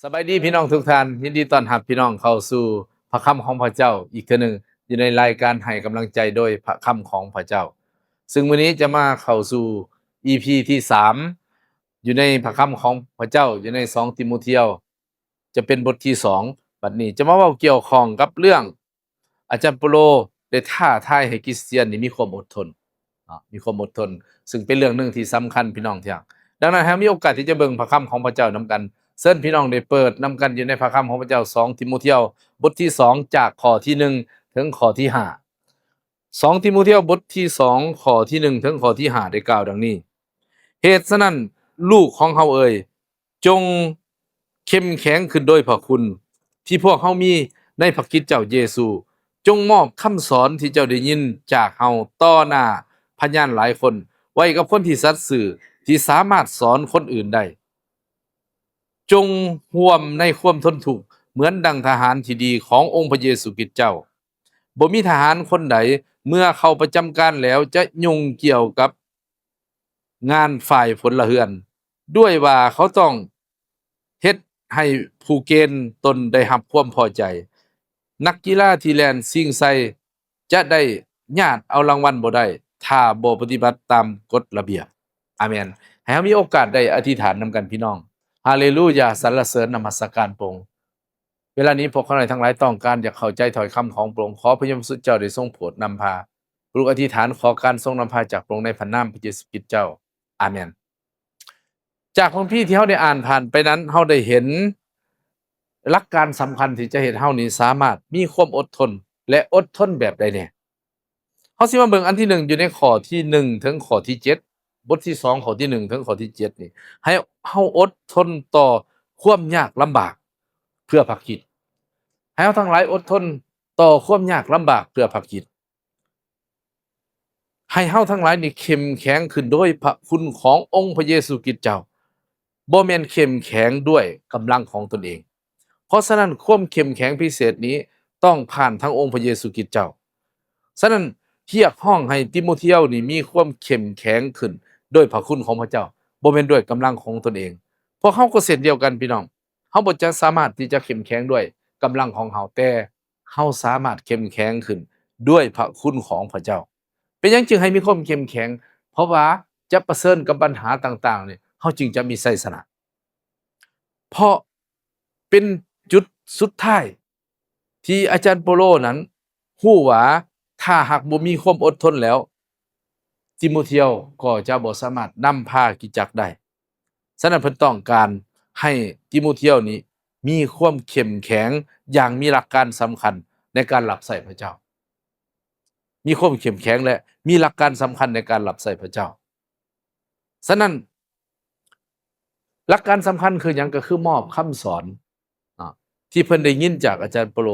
ສະບາຍດີພີ່ນ້ອງທຸກທ່ານ, ຍິນດີຕ້ອນຮັບພີ່ນ້ອງເຂົ້າສູ່ພະຄຳຂອງພະເຈົ້າອີກເທື່ອໜຶ່ງ ຢູ່ໃນລາຍການໃຫ້ກຳລັງໃຈໂດຍພະຄຳຂອງພະເຈົ້າ. ຊຶ່ງມື້ນີ້ຈະມາເຂົ້າສູ່ອີພີທີສາມ ຢູ່ໃນພະຄຳຂອງພະເຈົ້າ ຢູ່ໃນສອງຕີໂມທຽວ ຈະເປັນບົດທີສອງ. ບັດນີ້ຈະມາເວົ້າກ່ຽວຂ້ອງກັບເລື່ອງ ອາຈານເປໂລໄດ້ທ້າທາຍໃຫ້ຄຣິສຕຽນນີ້ມີຄວາມອົດທົນເນາະ, ມີຄວາມອົດທົນ ຊຶ່ງເປັນເລື່ອງໜຶ່ງທີ່ສຳຄັນພີ່ນ້ອງທີ່ຮັກ. ດັ່ງນັ້ນ ໃຫ້ເຮົາມີໂອກາດທີ່ຈະເບິ່ງພະຄຳຂອງພະເຈົ້ານຳກັນ. ເຊີນພີ່ນ້ອງໄດ້ເປີດນຳກັນຢູ່ໃນພະຄຳຂອງພະເຈົ້າ ສອງຕີໂມທຽວ ບົດທີສອງ ຈາກຂໍ້ທີໜຶ່ງເຖິງຂໍ້ທີຫ້າ. ສອງຕີໂມທຽວ ບົດທີສອງ ຂໍ້ທີໜຶ່ງເຖິງຂໍ້ທີຫ້າ ໄດ້ກ່າວດັ່ງນີ້: ເຫດສະນັ້ນ ລູກຂອງເຮົາເອີຍ, ຈົ່ງເຂັ້ມແຂງຂຶ້ນໂດຍພະຄຸນທີ່ພວກເຮົາມີໃນພະຄຣິດເຈົ້າເຢຊູ. ຈົ່ງມອບຄຳສອນທີ່ເຈົ້າໄດ້ຍິນຈາກເຮົາຕໍ່ໜ້າພະຍານຫຼາຍຄົນ ໄວ້ກັບຄົນທີ່ສັດຊື່ ທີ່ສາມາດສອນຄົນອື່ນໄດ້. ຈົ່ງຮ່ວມໃນຄວາມທົນທຸກ ເໝືອນດັ່ງທະຫານທີ່ດີຂອງອົງພະເຢຊູຄຣິດເຈົ້າ. ບໍ່ມີທະຫານຄົນໃດ ເມື່ອເຂົ້າປະຈຳການແລ້ວ ຈະຫຍຸ້ງກ່ຽວກັບງານຝ່າຍພົນລະເຮືອນ ດ້ວຍວ່າເຂົາຕ້ອງເຮັດໃຫ້ຜູ້ເກນຕົນໄດ້ຮັບຄວາມພໍໃຈ. ນັກກິລາທີ່ແລ່ນຊິງໄຊຈະໄດ້ຍາດເອົາລາງວັນບໍ່ໄດ້ ຖ້າບໍ່ປະຕິບັດຕາມກົດລະບຽບ. ອາເມນ. ໃຫ້ເຮົາມີໂອກາດໄດ້ອະທິຖານນຳກັນ ພີ່ນ້ອງ. ຮາເລລູຢາ! ສັນລະເສີນນະມັດສະການພະອົງ. ເວລານີ້ພວກຂ້ານ້ອຍທັງຫຼາຍຕ້ອງການຢາກເຂົ້າໃຈຖ້ອຍຄຳຂອງພະອົງ. ຂໍພະວິນຍານບໍລິສຸດເຈົ້າໄດ້ຊົງໂປດນຳພາ. ລູກອະທິຖານຂໍການຊົງນຳພາຈາກພະອົງໃນພະນາມພະເຢຊູຄຣິດເຈົ້າ. ອາເມນ. ຈາກຄຳພີທີ່ເຮົາໄດ້ອ່ານຜ່ານໄປນັ້ນ, ເຮົາໄດ້ເຫັນຫຼັກການສຳຄັນທີ່ຈະເຮັດເຮົານີ້ສາມາດມີຄວາມອົດທົນ ແລະ ອົດທົນແບບໃດແດ່? ເຮົາຊິມາເບິ່ງອັນທີໜຶ່ງ ຢູ່ໃນຂໍ້ທີໜຶ່ງເຖິງຂໍ້ທີເຈັດ, ບົດທີສອງ ຂໍ້ທີໜຶ່ງເຖິງຂໍ້ທີເຈັດນີ້ ໃຫ້ເຮົາອົດທົນຕໍ່ຄວາມຍາກລຳບາກເພື່ອພະຄຣິດ. ໃຫ້ເຮົາທັງຫຼາຍອົດທົນຕໍ່ຄວາມຍາກລຳບາກເພື່ອພະຄຣິດ. ໃຫ້ເຮົາທັງຫຼາຍນີ້ເຂັ້ມແຂງຂຶ້ນໂດຍພະຄຸນຂອງອົງພະເຢຊູຄຣິດເຈົ້າ, ບໍ່ແມ່ນເຂັ້ມແຂງດ້ວຍກຳລັງຂອງຕົນເອງ. ເພາະສະນັ້ນ ຄວາມເຂັ້ມແຂງພິເສດນີ້ຕ້ອງຜ່ານທາງອົງພະເຢຊູຄຣິດເຈົ້າ. ສະນັ້ນ ຮຽກຮ້ອງໃຫ້ຕີໂມທຽວນີ້ມີຄວາມເຂັ້ມແຂງຂຶ້ນໂດຍພະຄຸນຂອງພະເຈົ້າ, ບໍ່ແມ່ນດ້ວຍກຳລັງຂອງຕົນເອງ. ພວກເຮົາກໍເຊັ່ນດຽວກັນ ພີ່ນ້ອງ, ເຮົາບໍ່ຈະສາມາດທີ່ຈະເຂັ້ມແຂງດ້ວຍກຳລັງຂອງເຮົາ, ແຕ່ເຮົາສາມາດເຂັ້ມແຂງຂຶ້ນດ້ວຍພະຄຸນຂອງພະເຈົ້າ. ເປັນຫຍັງຈຶ່ງໃຫ້ມີຄວາມເຂັ້ມແຂງ? ເພາະວ່າຈະປະເຊີນກັບບັນຫາຕ່າງໆນີ້ ເຮົາຈຶ່ງຈະມີໄຊຊະນະ. ເພາະເປັນຈຸດສຸດທ້າຍທີ່ອາຈານເປົາໂລນັ້ນຮູ້ວ່າ ຖ້າຫາກບໍ່ມີຄວາມອົດທົນແລ້ວ, ຕີໂມທຽວກໍຈະບໍ່ສາມາດນຳພາຄຣິສຕະຈັກໄດ້. ສະນັ້ນເພິ່ນຕ້ອງການໃຫ້ຕີໂມທຽວນີ້ມີຄວາມເຂັ້ມແຂງຢ່າງມີຫຼັກການສຳຄັນໃນການຮັບໃຊ້ພະເຈົ້າ. ມີຄວາມເຂັ້ມແຂງ ແລະ ມີຫຼັກການສຳຄັນໃນການຮັບໃຊ້ພະເຈົ້າ. ສະນັ້ນ ຫຼັກການສຳຄັນຄືຫຍັງ? ກໍຄືມອບຄຳສອນ ເນາະ ທີ່ເພິ່ນໄດ້ຍິນຈາກອາຈານເປົາໂລ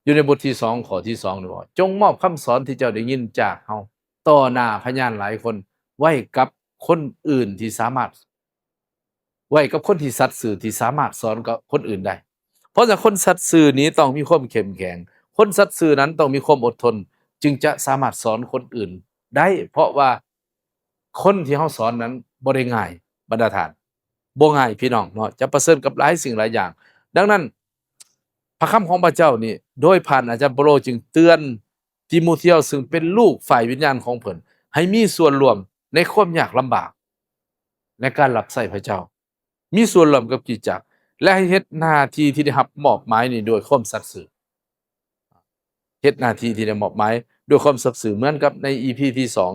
ຢູ່ໃນບົດທີສອງ ຂໍ້ທີສອງນີ້ວ່າ ຈົ່ງມອບຄຳສອນທີ່ເຈົ້າໄດ້ຍິນຈາກເຮົາ ຕໍ່ໜ້າພະຍານຫຼາຍຄົນ ໄວ້ກັບຄົນອື່ນທີ່ສາມາດ ໄວ້ກັບຄົນທີ່ສັດຊື່ ທີ່ສາມາດສອນກັບຄົນອື່ນໄດ້. ເພາະສະນັ້ນ ຄົນສັດຊື່ນີ້ຕ້ອງມີຄວາມເຂັ້ມແຂງ, ຄົນສັດຊື່ນັ້ນຕ້ອງມີຄວາມອົດທົນ ຈຶ່ງຈະສາມາດສອນຄົນອື່ນໄດ້, ເພາະວ່າຄົນທີ່ເຮົາສອນນັ້ນບໍ່ໄດ້ງ່າຍ ບັນດາທ່ານ. ບໍ່ງ່າຍພີ່ນ້ອງເນາະ, ຈະປະເຊີນກັບຫຼາຍສິ່ງຫຼາຍຢ່າງ. ດັ່ງນັ້ນ ພະຄຳຂອງພະເຈົ້ານີ້ ໂດຍຜ່ານອາຈານເປົາໂລຈຶ່ງເຕືອນຕີໂມທຽວ ຊຶ່ງເປັນລູກຝ່າຍວິນຍານຂອງເພິ່ນ ໃຫ້ມີສ່ວນຮ່ວມໃນຄວາມຍາກລຳບາກໃນການຮັບໃຊ້ພະເຈົ້າ, ມີສ່ວນຮ່ວມກັບຄຣິສຕະຈັກ ແລະ ໃຫ້ເຮັດໜ້າທີ່ທີ່ໄດ້ຮັບມອບໝາຍນີ້ດ້ວຍຄວາມສັດຊື່. ເຮັດໜ້າທີ່ທີ່ໄດ້ມອບໝາຍດ້ວຍຄວາມສັດຊື່ ເໝືອນກັບໃນອີພີທີສອງ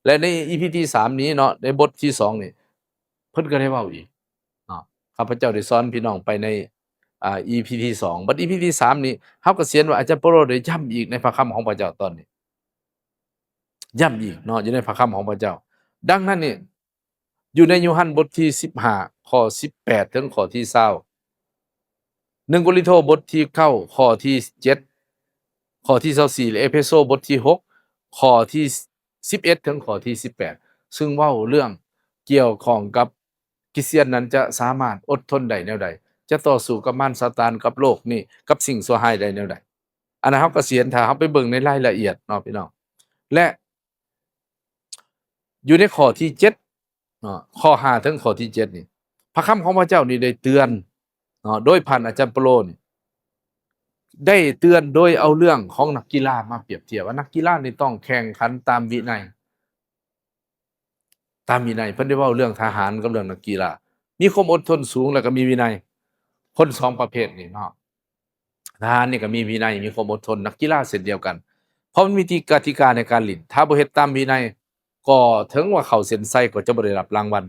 ແລະ ໃນອີພີທີສາມນີ້ເນາະ, ໃນບົດທີສອງນີ້ ເພິ່ນກໍໄດ້ເວົ້າອີກເນາະ. ຂ້າພະເຈົ້າໄດ້ສອນພີ່ນ້ອງໄປໃນ ອາ ອີພີທີສອງ. ບັດອີພີທີສາມນີ້ ເຮົາກໍຊິເຫັນວ່າອາຈານເປົາໂລໄດ້ຢ້ຳອີກໃນພະຄຳຂອງພະເຈົ້າຕອນນີ້, ຢ້ຳອີກເນາະ ຢູ່ໃນພະຄຳຂອງພະເຈົ້າ. ດັ່ງນັ້ນນີ້ ຢູ່ໃນໂຍຮັນບົດທີສິບຫ້າ ຂໍ້ສິບແປດເຖິງຂໍ້ທີຊາວ, ໜຶ່ງໂກລິນໂທບົດທີເກົ້າ ຂໍ້ທີເຈັດ ຂໍ້ທີຊາວສີ່ ແລະ ເອເພໂຊບົດທີຫົກ ຂໍ້ທີສິບເອັດເຖິງຂໍ້ທີສິບແປດ ຊຶ່ງເວົ້າເລື່ອງກ່ຽວຂ້ອງກັບຄຣິສຕຽນນັ້ນຈະສາມາດອົດທົນໄດ້ແນວໃດ, ຈະຕໍ່ສູ້ກັບມານຊາຕານ, ກັບໂລກນີ້, ກັບສິ່ງຊົ່ວຮ້າຍໄດ້ແນວໃດ. ອັນນັ້ນເຮົາກໍຊິເຫັນ ຖ້າເຮົາໄປເບິ່ງໃນລາຍລະອຽດເນາະ ພີ່ນ້ອງ. ແລະ ຢູ່ໃນຂໍ້ທີເຈັດເນາະ, ຂໍ້ຫ້າເຖິງຂໍ້ທີເຈັດນີ້ ພະຄຳຂອງພະເຈົ້ານີ້ໄດ້ເຕືອນ ເນາະ ໂດຍຜ່ານອາຈານເປໂລນີ້ ໄດ້ເຕືອນໂດຍເອົາເລື່ອງຂອງນັກກິລາມາປຽບທຽບວ່າ ນັກກິລານີ້ຕ້ອງແຂ່ງຂັນຕາມວິໄນ ຕາມວິໄນ. ເພິ່ນໄດ້ເວົ້າເລື່ອງທະຫານກັບເລື່ອງນັກກິລາ ມີຄວາມອົດທົນສູງ ແລ້ວກໍມີວິໄນ. ຄົນສອງປະເພດນີ້ເນາະ ທະຫານນີ້ກໍມີວິໄນ ມີຄວາມອົດທົນ ນັກກິລາເຊັ່ນດຽວກັນ ເພາະມັນມີຕິ ກະຕິກາໃນການຫຼິ້ນ ຖ້າບໍ່ເຮັດຕາມວິໄນ ກໍເຖິງວ່າເຂົ້າເສັ້ນໄຊກໍຈະບໍ່ໄດ້ຮັບລາງວັນ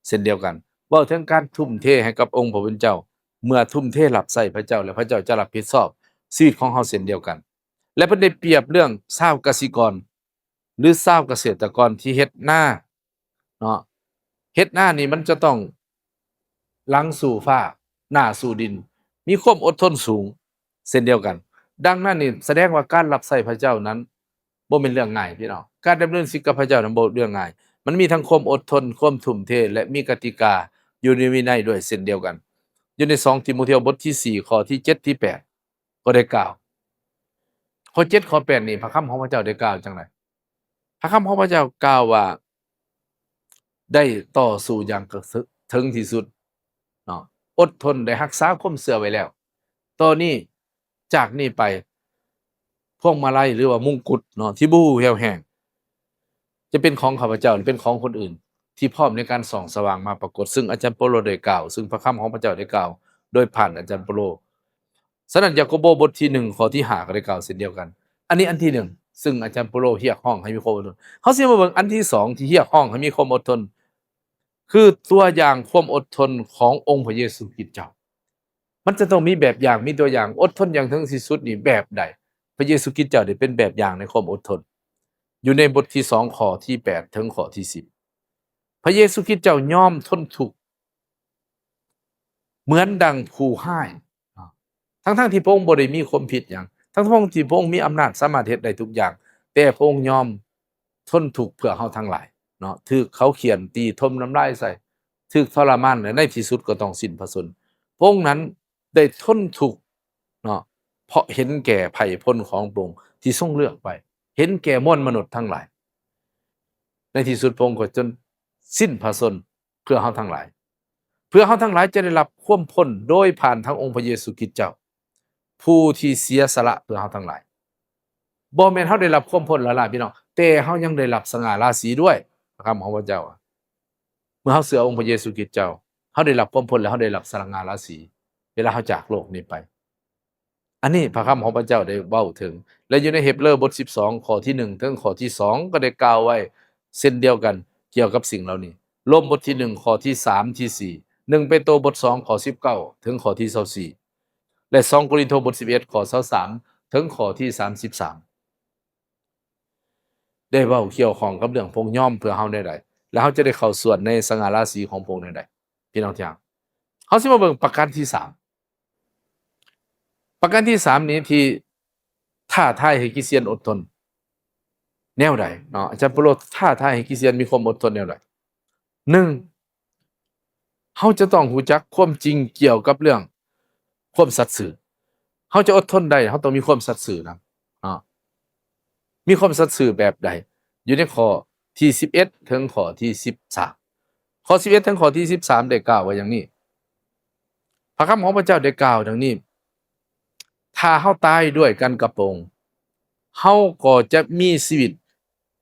ເຊັ່ນດຽວກັນ. ເວົ້າເຖິງການທຸ່ມເທໃຫ້ກັບອົງພະຜູ້ເປັນເຈົ້າ ເມື່ອທຸ່ມເທຮັບໃຊ້ພະເຈົ້າແລ້ວ ພະເຈົ້າຈະຮັບຜິດຊອບຊີວິດຂອງເຮົາເຊັ່ນດຽວກັນ. ແລະ ເພິ່ນໄດ້ປຽບເລື່ອງຊາວກະສິກອນ ຫຼື ຊາວກະເສດຕະກອນທີ່ເຮັດນາເນາະ ເຮັດນານີ້ມັນຈະຕ້ອງຫຼັງສູ້ຟ້າ ໜ້າສູ້ດິນ ມີຄວາມອົດທົນສູງເຊັ່ນດຽວກັນ. ດັ່ງນັ້ນນີ້ສະແດງວ່າການຮັບໃຊ້ພະເຈົ້ານັ້ນບໍ່ແມ່ນເລື່ອງງ່າຍພີ່ນ້ອງ. ການດຳເນີນຊີວິດກັບພະເຈົ້ານັ້ນບໍ່ເລື່ອງງ່າຍ. ມັນມີທັງຄວາມອົດທົນ, ຄວາມທຸ່ມເທ ແລະ ມີກະຕິກາຢູ່ໃນວິໄນດ້ວຍເຊັ່ນດຽວກັນ. ຢູ່ໃນສອງຕີໂມທຽວບົດທີສີ່ ຂໍ້ທີເຈັດ ທີແປດ ກໍໄດ້ກ່າວ. ຂໍ້ເຈັດ ຂໍ້ແປດນີ້ ພະຄຳຂອງພະເຈົ້າໄດ້ກ່າວຈັ່ງໃດ? ພະຄຳຂອງພະເຈົ້າກ່າວວ່າ ໄດ້ຕໍ່ສູ້ຢ່າງເຖິງທີ່ສຸດເນາະ ອົດທົນ ໄດ້ຮັກສາຄວາມເຊື່ອໄວ້ແລ້ວ. ຕໍ່ນີ້ ຈາກນີ້ໄປ ພວງມາໄລ ຫຼືວ່າມຸງກຸດເນາະ ທີ່ບໍ່ຮູ້ແຫ້ວແຫ້ງ ຈະເປັນຂອງຂ້າພະເຈົ້າ ຫຼືເປັນຂອງຄົນອື່ນ ທີ່ພ້ອມໃນການສ່ອງສະຫວ່າງມາປາກົດ, ຊຶ່ງອາຈານເປາໂລໄດ້ກ່າວ, ຊຶ່ງພະຄຳຂອງພະເຈົ້າໄດ້ກ່າວ ໂດຍຜ່ານອາຈານເປາໂລ. ສະນັ້ນ ຢາໂກໂບບົດທີໜຶ່ງ ຂໍ້ທີຫ້າ ກໍໄດ້ກ່າວເຊັ່ນດຽວກັນ. ອັນນີ້ອັນທີໜຶ່ງ ຊຶ່ງອາຈານເປາໂລຮຽກຮ້ອງໃຫ້ມີຄວາມອົດທົນ. ເຮົາຊິມາເບິ່ງອັນທີສອງ ທີ່ຮຽກຮ້ອງໃຫ້ມີຄວາມອົດທົນ ຄືຕົວຢ່າງຄວາມອົດທົນຂອງອົງພະເຢຊູຄຣິດເຈົ້າ. ມັນຈະຕ້ອງມີແບບຢ່າງ ມີຕົວຢ່າງ ອົດທົນຢ່າງເຖິງທີ່ສຸດນີ້ແບບໃດ? ພະເຢຊູຄຣິດເຈົ້າໄດ້ເປັນແບບຢ່າງໃນຄວາມອົດທົນ ຢູ່ໃນບົດທີສອງ ຂໍ້ທີແປດ ເຖິງຂໍ້ທີສິບ. ພະເຢຊູຄຣິດເຈົ້າຍອມທົນທຸກ ເໝືອນດັ່ງຜູ້ຮ້າຍ ທັງໆທີ່ພະອົງບໍ່ໄດ້ມີຄວາມຜິດຫຍັງ, ທັງໆທີ່ພະອົງມີອຳນາດສາມາດເຮັດໄດ້ທຸກຢ່າງ, ແຕ່ພະອົງຍອມ ທົນທຸກເພື່ອເຮົາທັງຫຼາຍເນາະ, ຖືກເຂົາຂ້ຽນຕີ ຖົມນ້ຳລາຍໃສ່, ຖືກທໍລະມານ ແລະ ໃນທີ່ສຸດກໍຕ້ອງສິ້ນພະຊົນ. ພະອົງນັ້ນໄດ້ທົນທຸກເນາະ ເພາະເຫັນແກ່ໄພ່ພົນຂອງພະອົງທີ່ຊົງເລືອກໄວ້, ເຫັນແກ່ມວນມະນຸດທັງຫຼາຍ. ໃນທີ່ສຸດພະອົງກໍຈົນສິ້ນພະຊົນ ເພື່ອເຮົາທັງຫຼາຍ, ເພື່ອເຮົາທັງຫຼາຍຈະໄດ້ຮັບຄວາມພົ້ນໂດຍຜ່ານທາງອົງພະເຢຊູຄຣິດເຈົ້າ ຜູ້ທີ່ເສຍສະຫຼະເພື່ອເຮົາທັງຫຼາຍ. ບໍ່ແມ່ນເຮົາໄດ້ຮັບຄວາມພົ້ນແລ້ວລະ ພີ່ນ້ອງ, ແຕ່ເຮົາຍັງໄດ້ຮັບສະຫງ່າລາສີດ້ວຍ. ພະຄຳຂອງພະເຈົ້າ ເມື່ອເຮົາເຊື່ອອົງພະເຢຊູຄຣິດເຈົ້າ, ເຮົາໄດ້ຮັບຄວາມພົ້ນ ແລະ ເຮົາໄດ້ຮັບສະຫງ່າລາສີ ເວລາເຮົາຈາກໂລກນີ້ໄປ. ອັນນີ້ພະຄຳຂອງພະເຈົ້າໄດ້ເວົ້າເຖິງ ແລະ ຢູ່ໃນເຮັບເຣີບົດສິບສອງ ຂໍ້ທີໜຶ່ງ ເຖິງຂໍ້ທີສອງ ກໍໄດ້ກ່າວໄວ້ເຊັ່ນດຽວກັນກ່ຽວກັບສິ່ງເຫຼົ່ານີ້. ໂລມບົດທີໜຶ່ງ ຂໍ້ທີສາມ ທີສີ່, ໜຶ່ງເປໂຕບົດສອງ ຂໍ້ສິບເກົ້າ ເຖິງຂໍ້ທີຊາວສີ່ ແລະ ສອງໂກລິນໂທບົດສິບເອັດ ຂໍ້ຊາວສາມ ເຖິງຂໍ້ທີສາມສິບສາມ ໄດ້ເວົ້າກ່ຽວຂ້ອງກັບເລື່ອງພະອົງຍອມເພື່ອເຮົາແນວໃດ ແລະ ເຮົາຈະໄດ້ເຂົ້າສ່ວນໃນສະຫງ່າລາສີຂອງພະອົງແນວໃດ. ພີ່ນ້ອງທີ່ຮັກ, ເຮົາຊິມາເບິ່ງປະການທີສາມ. ປະການທີສາມນີ້ທີ່ທ້າທາຍໃຫ້ຄຣິສຕຽນອົດທົນແນວໃດເນາະ? ອາຈານເປໂຕຣທ້າທາຍໃຫ້ຄຣິສຕຽນມີຄວາມອົດທົນແນວໃດ? ໜຶ່ງ, ເຮົາຈະຕ້ອງຮູ້ຈັກຄວາມຈິງກ່ຽວກັບເລື່ອງຄວາມສັດຊື່. ເຮົາຈະອົດທົນໄດ້ ເຮົາຕ້ອງມີຄວາມສັດຊື່ນຳເນາະ. ມີຄວາມສັດຊື່ແບບໃດ? ຢູ່ໃນຂໍ້ທີສິບເອັດ ເຖິງຂໍ້ທີສິບສາມ. ຂໍ້ສິບເອັດ ເຖິງຂໍ້ທີສິບສາມ ໄດ້ກ່າວໄວ້ຢ່າງນີ້, ພະຄຳຂອງພະເຈົ້າໄດ້ກ່າວດັ່ງນີ້, ຖ້າເຮົາຕາຍດ້ວຍກັນກັບພະອົງ, ເຮົາກໍຈະມີຊີວິດ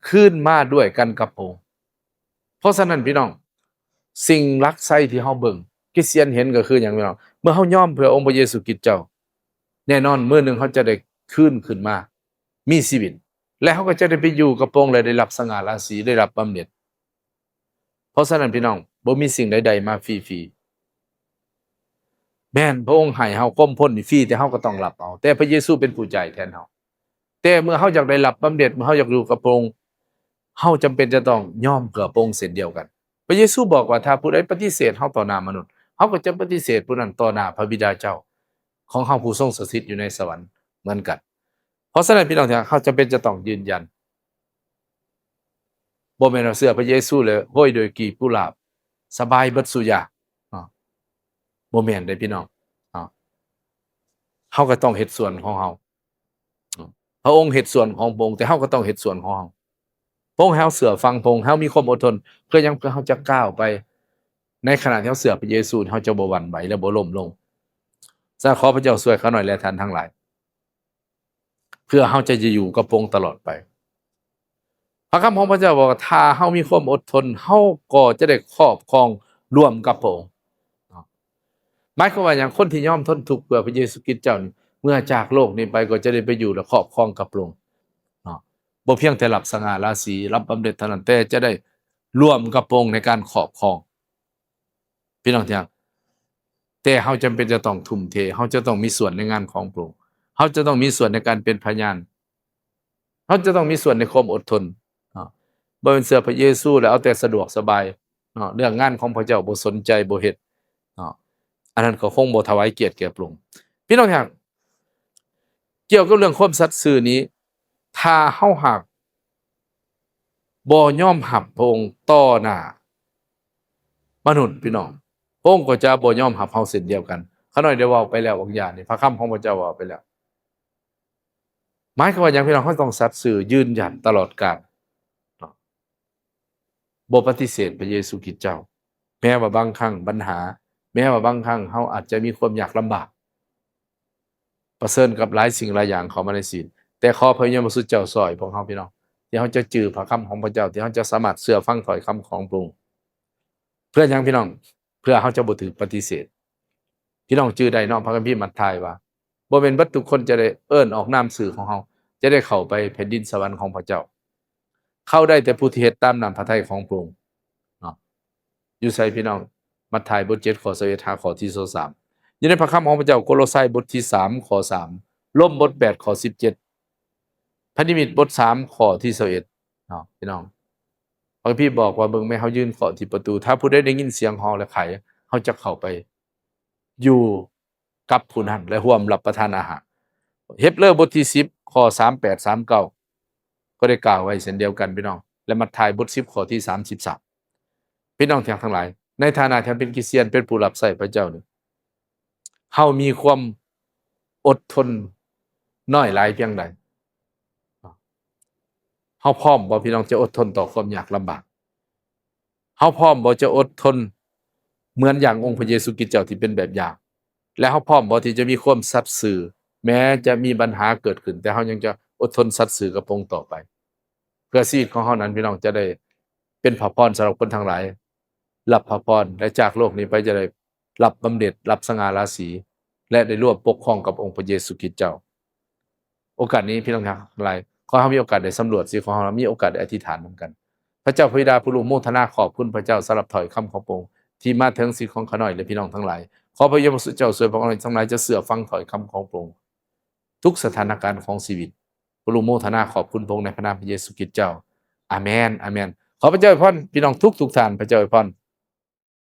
ຄືນມາດ້ວຍກັນກັບພະອົງ. ເພາະສະນັ້ນ ພີ່ນ້ອງ, ສິ່ງຫຼັກໄຊທີ່ເຮົາເບິ່ງ ຄຣິສຕຽນເຫັນກໍຄືຫຍັງ ພີ່ນ້ອງ? ເມື່ອເຮົາຍອມເພື່ອອົງພະເຢຊູຄຣິດເຈົ້າ, ແນ່ນອນ ມື້ໜຶ່ງເຮົາຈະໄດ້ຄືນຂຶ້ນມາມີຊີວິດ ແລະ ເຮົາກໍຈະໄດ້ໄປຢູ່ກັບພະອົງ ແລະ ໄດ້ຮັບສະຫງ່າລາສີ, ໄດ້ຮັບບຳເໜັດ. ເພາະສະນັ້ນ ພີ່ນ້ອງ, ບໍ່ມີສິ່ງໃດໆມາຟຣີໆ. ແມ່ນ ພະອົງໃຫ້ເຮົາຄວາມພົ້ນນີ້ຟຣີ, ແຕ່ເຮົາກໍຕ້ອງຮັບເອົາ. ແຕ່ພະເຢຊູເປັນຜູ້ຈ່າຍແທນເຮົາ. ແຕ່ເມື່ອເຮົາຢາກໄດ້ຮັບບຳເໜັດ, ເມື່ອເຮົາຢາກຢູ່ກັບພະອົງ, ເຮົາຈຳເປັນຈະຕ້ອງຍອມເພື່ອພະອົງເຊັ່ນດຽວກັນ. ພະເຢຊູບອກວ່າ ຖ້າຜູ້ໃດປະຕິເສດເຮົາຕໍ່ໜ້າມະນຸດ, ເຮົາກໍຈະປະຕິເສດຜູ້ນັ້ນຕໍ່ໜ້າພະບິດາເຈົ້າຂອງເຮົາ ຜູ້ຊົງສະຖິດຢູ່ໃນສະຫວັນເໝືອນກັນ. ເພາະສະນັ້ນ ພີ່ນ້ອງທີ່ຮັກ, ເຮົາຈຳເປັນຈະຕ້ອງຢືນຢັນ. ບໍ່ແມ່ນວ່າເຊື່ອພະເຢຊູແລ້ວໂຮຍດ້ວຍກລີບກຸຫຼາບ ສະບາຍເບິດສູ່ຢ່າງເນາະ. ບໍ່ແມ່ນເດ້ ພີ່ນ້ອງເນາະ. ເຮົາກໍຕ້ອງເຮັດສ່ວນຂອງເຮົາ. ພະອົງເຮັດສ່ວນຂອງພະອົງ, ແຕ່ເຮົາກໍຕ້ອງເຮັດສ່ວນຂອງເຮົາ. ພະອົງໃຫ້ເຮົາເຊື່ອຟັງ, ພະອົງໃຫ້ເຮົາມີຄວາມອົດທົນ. ເພື່ອຫຍັງ? ເພື່ອເຮົາຈະກ້າວໄປໃນຂະນະທີ່ເຮົາເຊື່ອພະເຍຊູ, ເຮົາຈະບໍ່ຫວັ່ນໄຫວ ແລະ ບໍ່ລົ້ມລົງ. ສະນັ້ນ ຂໍພະເຈົ້າຊ່ວຍຂ້ານ້ອຍ ແລະ ທ່ານທັງຫຼາຍ ເພື່ອເຮົາຈະຢູ່ກັບພະອົງຕະຫຼອດໄປ. ພະຄຳຂອງພະເຈົ້າບອກວ່າ ຖ້າເຮົາມີຄວາມອົດທົນ ເຮົາກໍຈະໄດ້ຄອບຄອງຮ່ວມກັບພະອົງ. ເນາະ ໝາຍຄວາມວ່າຫຍັງ? ຄົນທີ່ຍອມທົນທຸກເພື່ອພະເຢຊູຄຣິດເຈົ້ານີ້ ເມື່ອຈາກໂລກນີ້ໄປກໍຈະໄດ້ໄປຢູ່ ແລະ ຄອບຄອງກັບພະອົງເນາະ. ບໍ່ພຽງແຕ່ຮັບສະຫງ່າລາສີ ຮັບບຳເໜັດເທົ່ານັ້ນ ແຕ່ຈະໄດ້ຮ່ວມກັບພະອົງໃນການຄອບຄອງ. ພີ່ນ້ອງທີ່ຮັກ, ແຕ່ເຮົາຈຳເປັນຈະຕ້ອງທຸ່ມເທ, ເຮົາຈະຕ້ອງມີສ່ວນໃນງານຂອງພະອົງ, ເຮົາຈະຕ້ອງມີສ່ວນໃນການເປັນພະຍານ, ເຮົາຈະຕ້ອງມີສ່ວນໃນຄວາມອົດທົນເນາະ. ບໍ່ແມ່ນເຊື່ອພະເຢຊູແລ້ວເອົາແຕ່ສະດວກສະບາຍເນາະ, ເລື່ອງງານຂອງພະເຈົ້າບໍ່ສົນໃຈ ບໍ່ເຮັດເນາະ, ອັນນັ້ນກໍຄົງບໍ່ຖວາຍກຽດແກ່ພະອົງ. ພີ່ນ້ອງທີ່ຮັກ, ກ່ຽວກັບເລື່ອງຄວາມສັດຊື່ນີ້, ຖ້າເຮົາຫາກ ບໍ່ຍອມຮັບພະອົງຕໍ່ໜ້າມະນຸດ, ພີ່ນ້ອງ, ພະອົງກໍຈະບໍ່ຍອມຮັບເຮົາເຊັ່ນດຽວກັນ. ຂ້ານ້ອຍໄດ້ເວົ້າໄປແລ້ວບາງຢ່າງນີ້, ພະຄຳຂອງພະເຈົ້າເວົ້າໄປແລ້ວ. ໝາຍຄວາມວ່າຫຍັງ, ພີ່ນ້ອງ? ເຮົາຕ້ອງສັດຊື່, ຢືນຢັນຕະຫຼອດການເນາະ, ບໍ່ປະຕິເສດພະເຢຊູຄຣິດເຈົ້າ, ແມ້ວ່າບາງຄັ້ງບັນຫາ, ແມ້ວ່າບາງຄັ້ງເຮົາອາດຈະມີຄວາມຍາກລຳບາກ, ປະເຊີນກັບຫຼາຍສິ່ງຫຼາຍຢ່າງເຂົ້າມາໃນຊີວິດ, ແຕ່ຂໍພະວິນຍານບໍລິສຸດເຈົ້າຊ່ອຍພວກເຮົາ, ພີ່ນ້ອງ, ທີ່ເຮົາຈະຈື່ພະຄຳຂອງພະເຈົ້າ, ທີ່ເຮົາຈະສາມາດເຊື່ອຟັງຖ້ອຍຄຳຂອງພະອົງ. ເພື່ອຫຍັງ, ພີ່ນ້ອງ? ເພື່ອເຮົາຈະບໍ່ຖືກປະຕິເສດ. ພີ່ນ້ອງຈື່ໄດ້ເນາະ, ພະຄຳພີມັດທາຍວ່າ ບໍ່ແມ່ນເບິດທຸກຄົນຈະໄດ້ເອີ້ນອອກນາມຊື່ຂອງເຮົາ, ຈະໄດ້ເຂົ້າໄປແຜ່ນດິນສະຫວັນຂອງພະເຈົ້າ. ເຂົ້າໄດ້ແຕ່ຜູ້ທີ່ເຮັດຕາມນ້ຳພະໄທຂອງພະອົງເນາະ. ຢູ່ໃສ, ພີ່ນ້ອງ? ມັດທາຍບົດເຈັດ ຂໍ້ຊາວເອັດ ຫາຂໍ້ທີຊາວສາມ. ຢູ່ໃນພະຄຳຂອງພະເຈົ້າ, ໂກໂລໄຊບົດທີສາມ ຂໍ້ສາມ, ໂລມບົດແປດ ຂໍ້ສິບເຈັດ, ພະນິມິດບົດສາມ ຂໍ້ທີຊາວເອັດເນາະ, ພີ່ນ້ອງ. ພະຄຳພີບອກວ່າ, ເບິ່ງແມ້ ເຮົາຢືນເຄາະທີ່ປະຕູ, ຖ້າຜູ້ໃດໄດ້ຍິນສຽງຮ້ອງ ແລະ ໄຂ, ເຮົາຈະເຂົ້າໄປຢູ່ ກັບຜູ້ນັ້ນ ແລະ ຮ່ວມຮັບປະທານອາຫານ. ເຮັບເລີບົດທີສິບ ຂໍ້ສາມແປດ ສາມເກົ້າ ກໍໄດ້ກ່າວໄວ້ເຊັ່ນດຽວກັນ, ພີ່ນ້ອງ, ແລະ ມັດທາຍບົດສິບ ຂໍ້ທີສາມສິບສາມ. ພີ່ນ້ອງທີ່ຮັກທັງຫຼາຍ, ໃນຖານະທີ່ເຮົາເປັນຄຣິສຕຽນ, ເປັນຜູ້ຮັບໃຊ້ພະເຈົ້ານີ້, ເຮົາມີຄວາມອົດທົນນ້ອຍຫຼາຍພຽງໃດ? ເຮົາພ້ອມບໍ່, ພີ່ນ້ອງ, ຈະອົດທົນຕໍ່ຄວາມຍາກລຳບາກ? ເຮົາພ້ອມບໍ່ຈະອົດທົນເໝືອນຢ່າງອົງພະເຢຊູຄຣິດເຈົ້າທີ່ເປັນແບບຢ່າງ? ແລະ ເຮົາພ້ອມບໍ່ທີ່ຈະມີຄວາມສັດຊື່ ແມ້ຈະມີບັນຫາເກີດຂຶ້ນ, ແຕ່ເຮົາຍັງຈະອົດທົນສັດຊື່ກັບພະອົງຕໍ່ໄປ, ເພື່ອຊີວິດຂອງເຮົານັ້ນ, ພີ່ນ້ອງ, ຈະໄດ້ເປັນພະພອນສຳລັບຄົນທັງຫຼາຍ, ຮັບພະພອນ ແລະ ຈາກໂລກນີ້ໄປຈະໄດ້ ຮັບບຳເໜັດ ຮັບສະຫງ່າລາສີ ແລະ ໄດ້ຮ່ວມປົກຄອງກັບອົງພະເຢຊູຄຣິດເຈົ້າ. ໂອກາດນີ້ ພີ່ນ້ອງທັງຫຼາຍ, ຂໍເຮົາມີໂອກາດໄດ້ສຳຫຼວດຊີວິດຂອງເຮົາ, ມີໂອກາດໄດ້ອະທິຖານນຳກັນ. ພະເຈົ້າພະບິດາຜູ້ຮູ້, ໂມທະນາຂອບຄຸນພະເຈົ້າສຳລັບຖ້ອຍຄຳຂອງພະອົງທີ່ມາເຖິງຊີວິດຂອງຂ້ານ້ອຍ ແລະ ພີ່ນ້ອງທັງຫຼາຍ. ຂໍພະວິນຍານບໍລິສຸດເຈົ້າຊ່ວຍພວກເຮົາທັງຫຼາຍ ຈະເຊື່ອຟັງຖ້ອຍຄຳຂອງພະອົງ ທຸກສະຖານະການຂອງຊີວິດ. ຜູ້ຮູ້ໂມທະນາຂອບຄຸນພະອົງໃນພະນາມພະເຢຊູຄຣິດເຈົ້າ. ອາເມນ, ອາເມນ. ຂໍພະເຈົ້າອວຍພອນພີ່ນ້ອງທຸກໆທ່ານ, ພະເຈົ້າອວຍພອນ